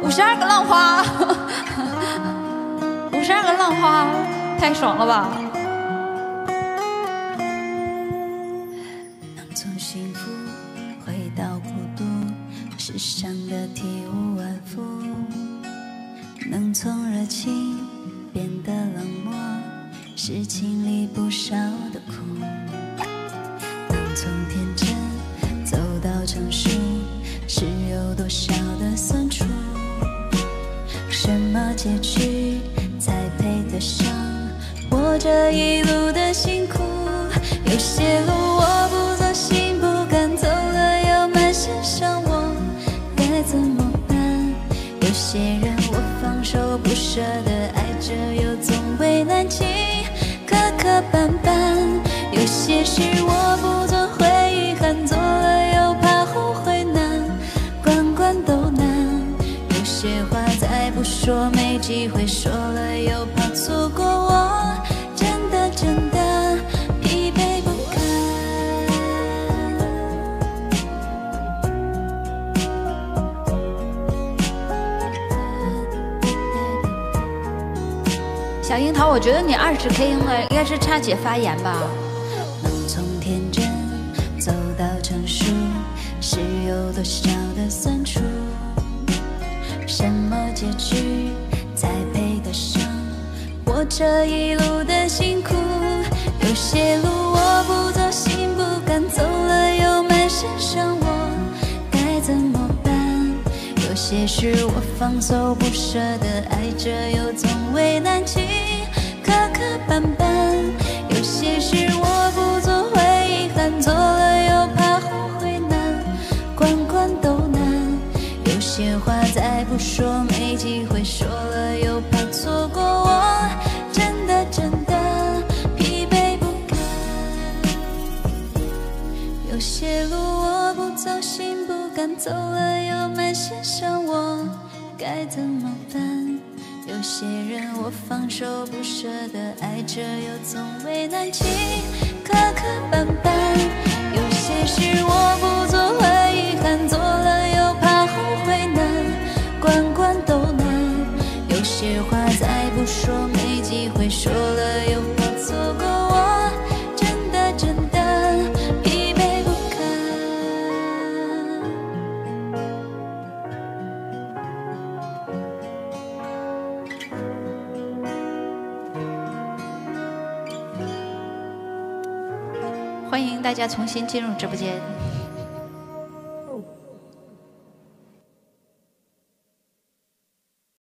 52个浪花，52个浪花，太爽了吧！能从幸福回到孤独，是伤得体无完肤；能从热情变得冷漠，是经历不少的苦；能从天真走到成熟，是有多少的酸楚。什么结局才配得上我这一路的辛苦？有些路我不走，心不甘，走了又满身伤，我该怎么办？有些人我放手不舍得，爱着又总为难情，磕磕绊绊。有些事我不做会遗憾，做了又怕后悔难，关关都难。有些话再不说没机会，说了又怕错过，我真的真的疲惫不堪。小樱桃，我觉得你20K 应该是叉姐发言吧。能从天真走到成熟，是有多少的酸楚？什么结局才配得上我这一路的辛苦？有些路我不走，心不甘，走了又满身伤，我该怎么办？有些事我放手不舍得，爱着又总为难情，磕磕绊绊。有些事我不做会遗憾，做了又怕后悔难，关关都难。有些话再不说没机会，说了又怕错过，我真的真的疲惫不堪。有些路我不走，心不甘，走了又满身伤，我该怎么办？有些人我放手不舍得，爱着又总为难情，磕磕绊绊。有些事我不做会遗憾，做了又怕后悔难，关关都难。有些话再不说没机会，说了又怕错过，我真的真的疲惫不堪。欢迎大家重新进入直播间。